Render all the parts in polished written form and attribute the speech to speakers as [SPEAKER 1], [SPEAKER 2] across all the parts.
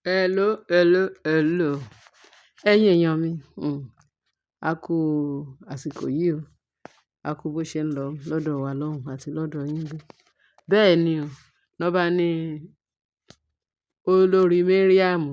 [SPEAKER 1] Hello, hello, hello. Ẹ̀yin èèyàn mi, a kú àsìkò yìí o. A kú bó ṣe ń lọ lọ́dọ̀ wa lọ́hùn àti lọ́dọ̀ yín bí. Bẹ́ẹ̀ ni o, lọ́ bá ní olórí Mariam.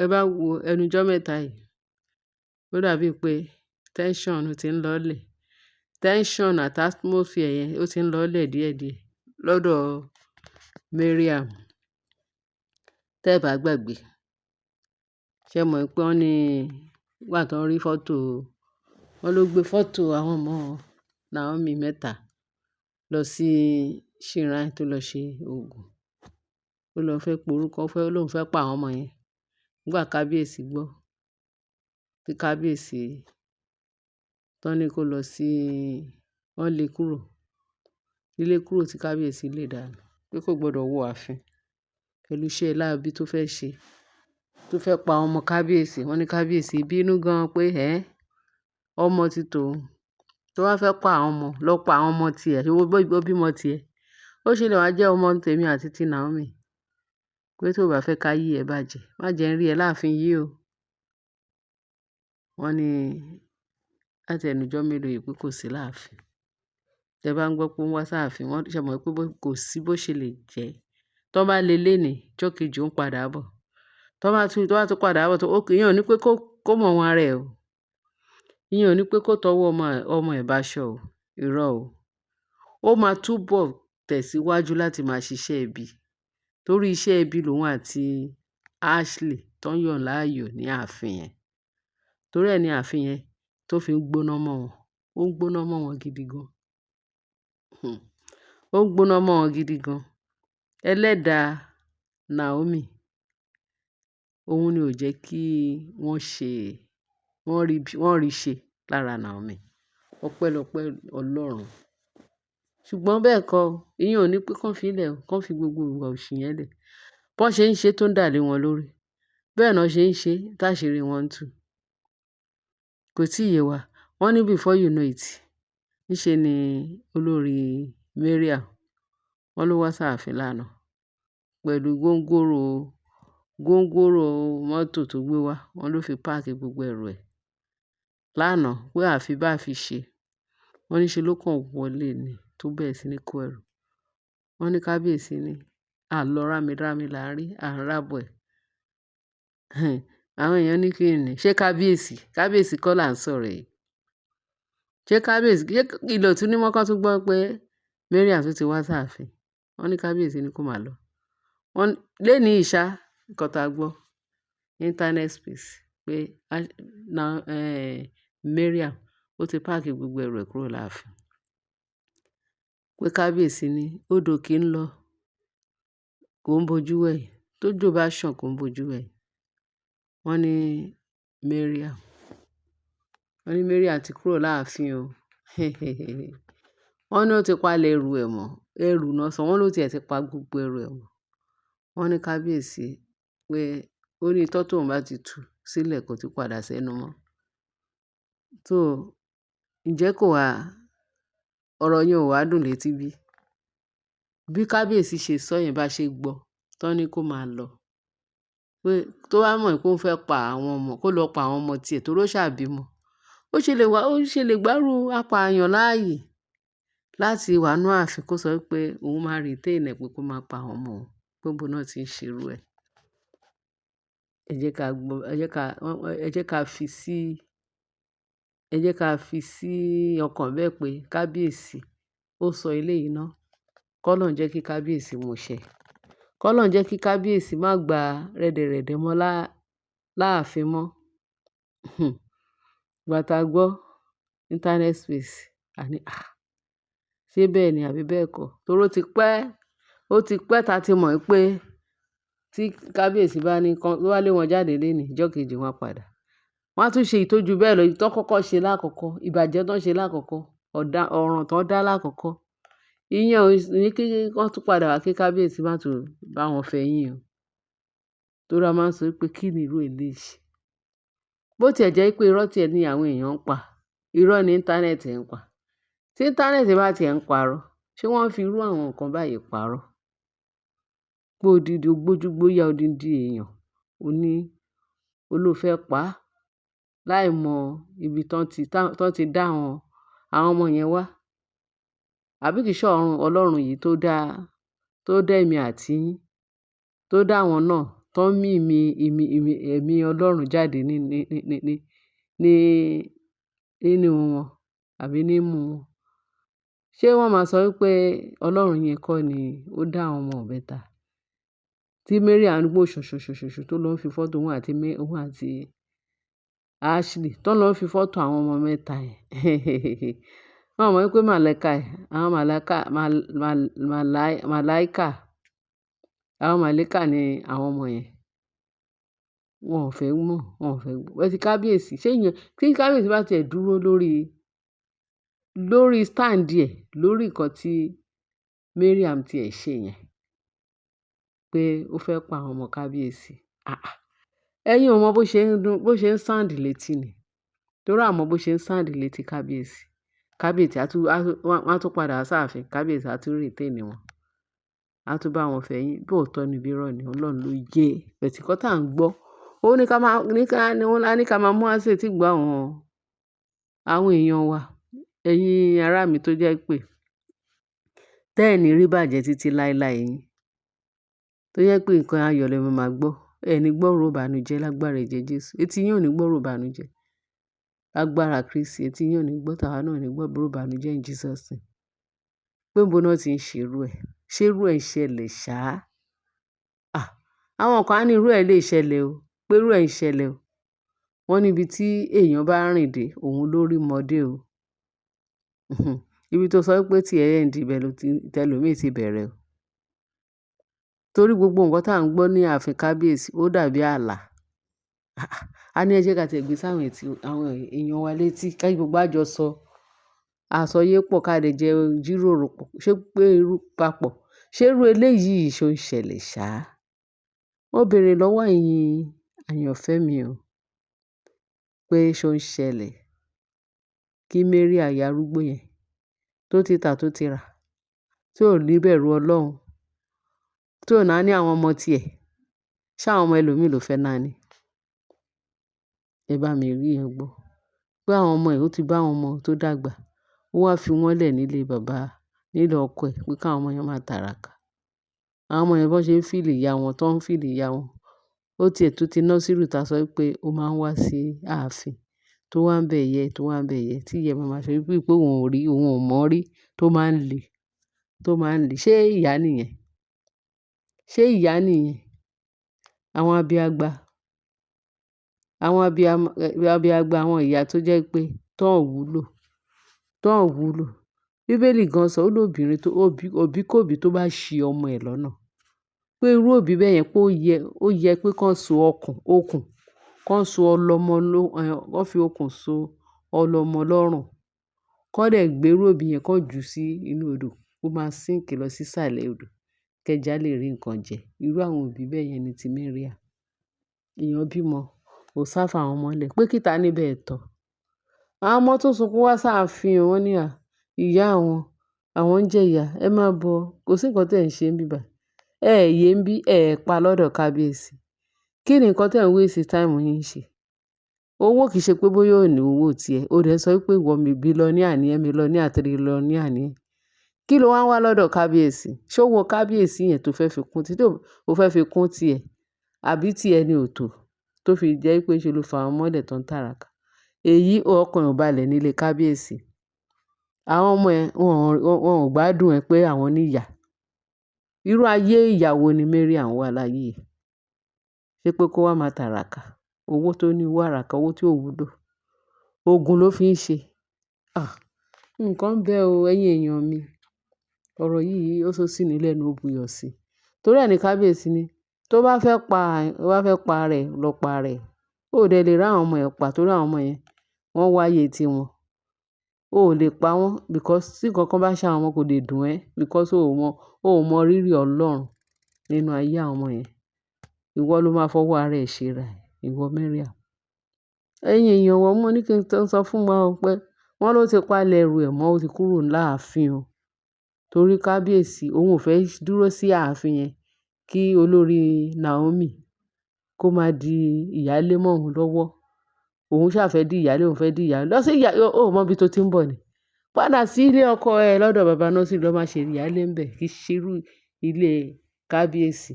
[SPEAKER 1] Ẹ bá wo ẹnu ijọ́ mẹ́ta yìí, ó dàbí pé tension ti ń lọlẹ̀. Tension àti atmosphere yẹn ó ti ń lọlẹ̀ díẹ̀díẹ̀ lọ́dọ̀ Mariam. Tẹ́ bá gbàgbé, ṣé ẹ mọ̀ pé wọ́n ní nígbà tó ń rí fọ́tò, wọ́n ló gbé fọ́tò àwọn ọmọ Naomi mẹ́ta lọ sí shrine tó lọ ṣe òògùn. Ó lọ fẹ́ porúkọ, ó fẹ́, ó lóun fẹ́ pa àwọn ọmọ yẹn. Nígbà kábíyèsí gbọ́, tí kábíyèsí tán ní kó lọ sí, wọ́n lé kúrò. Lílé kúrò tí kábíyèsí lè dànù pé kò gbọdọ̀ wọ ààfin pẹ̀lú iṣẹ́ láabi tó fẹ́ ṣe, tó fẹ́ pa àwọn ọmọ kábíyèsí. Wọ́n ní kábíyèsí bínú gan pé ẹ́, ọmọ ti tòun tó bá fẹ́ pa àwọn ọmọ, lọ pa àwọn ọmọ tí ẹ, ṣé ó bímọ tí ẹ. Ó ṣe lè wá jẹ́ ọmọ tèmi àti ti Naomi. Pé tó bá fẹ́ ká yí ẹ bàjẹ́, má jẹ́ ń rí ẹ láàfin yìí o. Wọ́n ní láti ẹnu ijọ́ mélòó yìí pé kò sí láàfin. Tẹ bá ń gbọ́ pé ó ń wá sáàfin, wọ́n ṣé mọ̀ pé kò sí bó ṣe lè jẹ́. Tọ́ bá lé léni, ọjọ́ kejì ó ń padà bọ̀. Tọ́ bá tún, tó bá tún padà bọ̀, tó, ó kì í, ìyẹn ò ní pé kó mọ̀ wọn ara ẹ o. Ìyẹn ò ní pé kó tọwọ́ ọmọ, ọmọ ẹ̀ bá ṣọ o. Irọ́ o. Ó máa túbọ̀ tẹ̀síwájú láti máa ṣiṣẹ́ ibi. Torí iṣẹ́ ibi lòun àti Ashley tó ń yàn láàyò ní ààfin yẹn. Torí ẹ ní ààfin yẹn tó fi ń gbóná mọ́ wọn. Ó ń gbóná mọ́ wọn gidi gan. Ó ń gbóná mọ́ wọn gidi gan. Ẹlẹ́dàá Naomi, òun ni ò jẹ́ kí wọ́n ṣe, wọ́n rí, wọ́n rí ṣe lára Naomi. Ọpẹ́lọpẹ́ Ọlọ́run. Ṣùgbọ́n bẹ́ẹ̀ kọ́ o, ìyẹn ò ní pé kí wọ́n fi lẹ̀ o, kí wọ́n fi gbogbo ìwà òṣì yẹn lẹ̀. Bó ṣe ń ṣe tó ń dà lé wọn lórí. Bẹ́ẹ̀ náà ṣe ń ṣe táṣìírí wọn ń tú. Kò tí ì yé wa. Wọ́n ní before you know it, níṣe ni olórí Mariam, wọ́n ló wá sáàfin lánàá pẹ̀lú góńgóro, góńgóro mọ́tò tó gbé wá. Wọ́n ló fi páàkì gbogbo ẹrù ẹ̀ lánàá pé àfi bá fi ṣe. Wọ́n ní ṣe ló kàn wọlé ni tó bẹ̀rẹ̀ sí ní kó ẹrù. Wọ́n ní kábíyèsí ní, à lọ rámirámi là ń rí, à ń rábọ̀ ẹ̀. Àwọn èèyàn ní kí ni? Ṣé kábíyèsí? Kábíyèsí kọ́ là ń sọ̀rọ̀ yìí. Ṣé kábíyèsí? Ṣé ilẹ̀ ò tún ní mọ́ kán tún gbọ́ pé Mariam tún ti wá sáàfin. Wọ́n ní kábíyèsí ní kó máa lọ. Wọ́n léni ìṣá, nǹkan tá gbọ́, internet space pé na, Mariam ó ti páàkì gbogbo ẹrù ẹ̀ kúrò láàfin. Pé kábíyèsí ní odò kì í lọ, kò ń bojú wẹ̀yìn. Tójò bá sàn kò ń bojú wẹ̀yìn. Wọ́n ní Mariam, wọ́n ní Mariam ti kúrò láàfin o. Wọ́n ní ó ti palẹ̀ ẹrù ẹ̀ mọ́. Ẹrù náà sọ, wọ́n ló ti ẹ̀ ti pa gbogbo ẹrù ẹ̀ mọ́. Wọ́n ní kábíyèsí pé ó ní itọ́ tóun bá ti tú sílẹ̀ kò tún padà sẹ́nu mọ́. So, ǹjẹ́ kò wá, ọ̀rọ̀ yẹn ò wá dùn létí bí? Bí kábíyèsí ṣe sọ yẹn bá ṣe gbọ́, tán ní kó máa lọ. Pé tó bá mọ̀ pé ó fẹ́ pa àwọn ọmọ, kó lọ pa àwọn ọmọ tí ẹ̀ torí ó ṣà bímọ. Ó ṣe lè wá, ó ṣe lè gbárù apààyàn láàyè láti wà nínú ààfin kó sọ pé òun máa retain ẹ̀ pé kó máa pa àwọn ọmọ òun. Pé bó náà tí ń ṣe irú ẹ. Ẹ jẹ́ ká gbọ́, ẹ jẹ́ ká, ẹ jẹ́ ká fi sí, ẹ jẹ́ ká fi sí ọkàn bẹ́ẹ̀ pé kábíyèsí ó sọ eléyìí ná. Kọ́lọ́run jẹ́ kí kábíyèsí mú ṣẹ. Kọ́lọ́run jẹ́ kí kábíyèsí má gba rẹ́dẹ̀rẹ́dẹ̀ mọ́ lá, láàfin mọ́. Ìgbà tá gbọ́ internet space, a ní, "àh! Ṣé bẹ́ẹ̀ ni àbí bẹ́ẹ̀ kọ́?" Torí ó ti pẹ́ ta ti mọ̀ pé tí kábíyèsí bá ní kán, tó bá lé wọn jáde léni, ìjọ́ kejì wọ́n á padà. Wọ́n á tún ṣe ìtọ́jú bẹ́ẹ̀ lọ, èyí tó kọ́kọ́ ṣe láàkọ́kọ́, ìbàjẹ́ tó ń ṣe láàkọ́kọ́, ọ̀dà, ọ̀ràn tó dá láàkọ́kọ́. Ìyẹn ò ní kí wọ́n tún padà wá kí kábíyèsí má tún bá wọn fẹ̀yìn o. Torí a máa ń sọ pé kí ni irú eléyìí? Bó tí ẹ jẹ́ pé irọ́ tí ẹ ní àwọn èèyàn ń pa, irọ́ ni íńtánẹ́ẹ̀tì ń pa. Tí íńtánẹ́ẹ̀tì bá ti ẹ̀ ń parọ́, ṣé wọ́n fi irú àwọn nǹkan báyìí parọ́? Pé odidi ogbójúgbóyà odindi èèyàn, ó ní ó ló fẹ́ pa á láì mọ ibi tán ti dá àwọn ọmọ yẹn wá. Àbí kìí ṣe Ọlọ́run yìí tó dá èmi àti yín, tó dá àwọn náà, tó ń mí ìmí ìmí ìmí ẹ̀mí Ọlọ́run jáde ní nínú wọn àbí nímú wọn. Ṣé wọ́n máa sọ wípé Ọlọ́run yẹn kọ́ ni ó dá àwọn ọmọ ìbẹta? Tí Mariam ń wò ṣùṣùṣùṣù tó lọ ń fi fọ́tò òun àti Ashley tó lọ ń fi fọ́tò àwọn ọmọ mẹ́ta yẹn. Wọ́n mọ̀ wípé màlàíkà, àwọn màlàíkà, màláíkà, àwọn màlàíkà ni àwọn ọmọ yẹn. Wọn ò fẹ́ mọ̀, wọn ò fẹ́ gbọ́. But kábíyèsí, ṣé ìyẹn, tí kábíyèsí bá ti ẹ̀ dúró lórí stand ẹ̀, lórí nǹkan tí Mariam tí ẹ̀ ṣe yẹn, pé ó fẹ́ pa àwọn ọmọ kábíyèsí. Àáà. Ẹ̀yin ò mọ bó ṣe ń dùn, bó ṣe ń sound létí ni. Torí a mọ bó ṣe ń sound létí kábíyèsí. Kábíyèsí á tún, wọ́n á tún padà sáàfin. Kábíyèsí á tún retain wọn. Á tún bá wọn fẹ̀yìn. Bí òótọ́ ni bí irọ́ ni, Ọlọ́run ló yé. But nǹkan tí à ń gbọ́, ó ní ká máa, ní ká, ní wọ́n ní ká máa mú àṣẹ tí gbọ́ àwọn èèyàn wa. Ẹ̀yin ará mi tó jẹ́ pé tẹ́ ẹ̀ ní rí bàjẹ́ títí láéláé yín. Tó jẹ́ pé nǹkan ayọ̀ lẹ máa gbọ́. Ẹ ní gbọ́rọ̀ ìbànújẹ́ lágbára ẹ̀jẹ̀ Jésù. Etí yín ò ní gbọ́rọ̀ ìbànújẹ́. Lágbára Kristi, etí yín ò ní gbọ́, tàwa náà ò ní gbọ́ ìbànújẹ́ in Jesus name. Pé níbo náà tí ń ṣe irú ẹ. Ṣé irú ẹ ń ṣẹlẹ̀ ṣá? À, àwọn kan á ní irú ẹ lè ṣẹlẹ̀ o. Pé irú ẹ ń ṣẹlẹ̀ o. Wọ́n ní ibi tí èèyàn bá rìn dé, òun ló rí mọ́ dé o. Ibi tó sọ pé tí ẹ end ibẹ̀ ló ti, tẹlòmíì ti bẹ̀rẹ̀ o. Torí gbogbo nǹkan tí à ń gbọ́ ní ààfin kábíyèsí ó dàbí àlà. Àà, a ní ẹ jẹ́ ká tẹ̀ gbé sáwọn etí àwọn èèyàn wa létí ká gbogbo àjọ sọ àsọyé pọ̀ ká lè jẹ jíròrò pọ̀. Ṣé pé irú papọ̀? Ṣé irú eléyìí ṣó ń ṣẹlẹ̀ ṣá? Mo béèrè lọ́wọ́ ẹ̀yin àyànfẹ́ mi o pé ṣó ń ṣẹlẹ̀ kí Mary ìyá arúgbó yẹn tó ti tà tó ti rà, tí ò ní bẹ̀rù Ọlọ́run, tí ò náání àwọn ọmọ tí ẹ̀, ṣé àwọn ọmọ ẹlòmíì ló fẹ́ náání? Ẹ bá mi rí ẹ gbọ́. Pé àwọn ọmọ ẹ̀ ó ti bá àwọn ọmọ tó dàgbà, ó wá fi wọ́n lẹ̀ nílé bàbá, nílé ọkọ ẹ̀ pé káwọn ọmọ yẹn máa tàràkà. Àwọn ọmọ yẹn bó ṣe ń feel ìyá wọn, tó ń feel ìyá wọn. Ó ti ẹ̀ tún ti Nasiru ta sọ wípé ó máa ń wá sí ààfin, tó wá ń bẹ ìyá ẹ, tó wá ń bẹ ìyá ẹ, tí ìyá ẹ máa ma ṣe wípé òun ò rí, òun ò mọ̀ rí, tó máa ń le, tó máa ń le. Ṣé ìyá nìyẹn? Ṣé ìyá nìyẹn? Àwọn abiagba, àwọn abiagba, àwọn ìyá tó jẹ́ pé tó ń wúlò, tó ń wúlò. Bíbélì gan sọ ó lóbìnrin tó, òbí kò bí tó bá ṣi ọmọ ẹ̀ lọ́nà. Pé irú òbí bẹ́ẹ̀ yẹn pé ó yẹ pé kó so okùn, kó so ọlọ́mọ ló, kó fi okùn so ọlọ́mọ lọ́rùn. Kó dẹ̀ gbé irú òbí yẹn kó jù sí inú odò, kó máa sink lọ sí sàlẹ̀ odò, kí ẹja lè rí nǹkan jẹ. Irú àwọn òbí bẹ́ẹ̀ yẹn ni ti Mariam. Èèyàn bímọ, ó sá fún àwọn ọmọ lẹ̀ pé kí ta níbẹ̀ tọ́. Àwọn ọmọ tó sunkún wá sáàfin wọ́n ní à, ìyá àwọn, àwọn ń jẹ ìyà, ẹ má bọ̀, kò sí nǹkan tí ẹ̀ ń ṣe níbí. Ẹ yé ń bí, ẹ pa lọ́dọ̀ kábíyèsí. Kí ni nǹkan tí ẹ̀ ń waste time yín ṣe? Owó kì í ṣe pé bóyá ò ní owó tí ẹ. Ó dẹ̀ sọ wípé ìwọ mi billionaire ni ẹ́, millionaire, trillionaire ni ẹ́. Kí ló wá ń wá lọ́dọ̀ kábíyèsí? Ṣé owó kábíyèsí yẹn tó fẹ́ fi kún tí, tó fẹ́ fi kún tí ẹ, àbí tí ẹ ní ò tó, tó fi jẹ́ pé ṣe ló fa àwọn ọmọ lẹ̀ tó ń tàràkà. Èyí ọkàn ò balẹ̀ nílé kábíyèsí. Àwọn ọmọ ẹ wọ́n ò gbádùn ẹ pé àwọn ní ìyá. Irú ayé ìyàwó ni Mariam wà láyé yìí. Ṣé pé kó wá máa tàràkà? Owó tó ní owó àràkà, owó tí ò wúlò. Ogun ló fi ń ṣe. Ah! Nǹkan ń bẹ o, ẹ̀yin èèyàn mi. Ọ̀rọ̀ yìí ó sọ sí ni lẹ́nu, ó buyọ̀ sí. Torí ẹ ní kábíyèsí ni, tó bá fẹ́ pa, tó bá fẹ́ pa rẹ̀, lọ pa rẹ̀. Ó dẹ̀ lè rí àwọn ọmọ ẹ pa torí àwọn ọmọ yẹn wọ́n wáyé tí wọn. O ò lè pa wọ́n because tí nǹkan kan bá ṣe àwọn ọmọ kò lè dùn ẹ́ because o ò mọ rírì Ọlọ́run nínú ayé àwọn ọmọ yẹn. Ìwọ ló máa fọwọ́ ara ẹ ṣe ra ẹ, ìwọ Mariam. Ẹ̀yin èèyàn wọ́n mo ní kí n sọ fún wa o pé wọ́n ló ti palẹ̀ ẹrù ẹ̀ mọ́, ó ti kúrò láàfin o. Torí kábíyèsí òun ò fẹ́ dúró sí ààfin yẹn. kí olórí Naomi kó máa di ìyálé mọ́ òun lọ́wọ́. Òun ṣà fẹ́ di ìyálé, òun fẹ́ di ìyálé. Lọ sí ìyá, ó mọ ibi tó ti ń bọ̀ ni. Padà sí ilé ọkọ ẹ lọ́dọ̀ bàbá Násírù, lọ máa ṣe ìyálé ń bẹ̀. Kì í ṣe irú ilé kábíyèsí.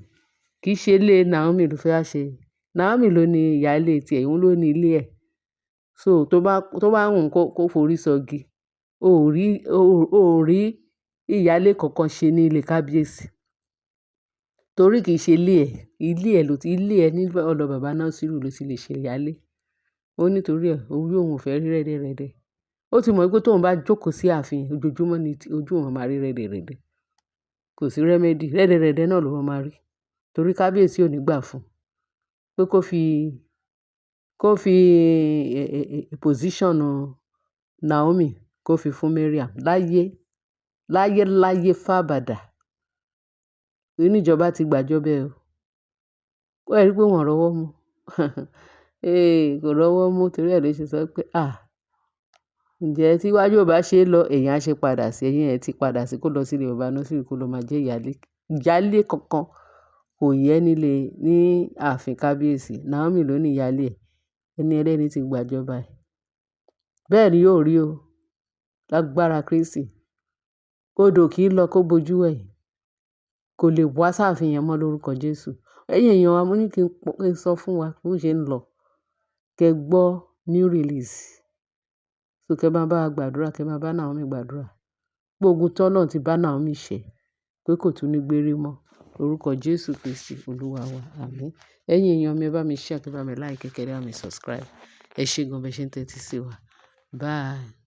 [SPEAKER 1] Kì í ṣe ilé Naomi ló fẹ́ wá ṣe. Naomi ló ní ìyálé tí ẹ̀, òun ló ní ilé ẹ̀. So tó bá wù kó forí sọgi, o ò rí ìyálé kankan ṣe ní ilé kábíyèsí. Torí kì í ṣe ilé ẹ̀, ilé ẹ ló ti, ilé ẹ ní ọ̀dọ̀ bàbá Násírù ló ti lè ṣe ìyálé. Ó ní torí ẹ, ojú òun ò fẹ́ rí rẹ́dẹ̀rẹ́dẹ̀. Ó ti mọ̀ wípé tóun bá jókòó sí ààfin, ojoojúmọ́ ni ojú òun máa rí rẹ́dẹ̀rẹ́dẹ̀. Kò sí remedy. Rẹ́dẹ̀rẹ́dẹ̀ náà ló máa rí. Torí kábíyèsí ò ní gbà fún un pé kó fi position Naomi kó fi fún Mariam láyé, láyé, láyé fábàdà. Oníjọba ti gbàjọba ẹ o. Ó ẹ rí pé wọ́n rọ́wọ́ mú. Ee, kò rọ́wọ́ mú torí ẹ ló ṣe sọ pé, "À, ǹjẹ́ tí iwájú ò bá ṣe lọ, èèyàn á ṣe padà sí ẹ̀yìn ẹ ti padà sí kó lọ sí ilé bàbá Násírù kó lọ máa jẹ́ ìyálé." Ìyálé kankan kò yẹ nílé ní ààfin kábíyèsí. Naomi ló ní ìyálé ẹ̀. Ẹni ẹlẹ́ni ti gbàjọba ẹ̀. Bẹ́ẹ̀ ni yóò rí o. Lágbára Kristi. Kódò kì í lọ kó bojú ẹ̀yìn. Kò lè wá sáàfin yẹn mọ́ lórúkọ Jésù. Ẹ̀yin èèyàn wa, mo ní kí n sọ fún wa bó ṣe ń lọ. Kẹ gbọ́ new release. So kẹ máa bá wa gbàdúrà, kẹ máa bá Naomi gbàdúrà. Gbogbo ogun t'Ọlọ́run ti bá Naomi ṣe pé kò tún ní gbére mọ́. Lórúkọ Jésù Kristi Olúwa wa. Àmín. Ẹ̀yin èèyàn mi, ẹ bá mi share, kẹ bá mi like, kẹ bá mi subscribe. Ẹ ṣé gan bẹ ṣe ń tẹ́tí sí wa. Bye.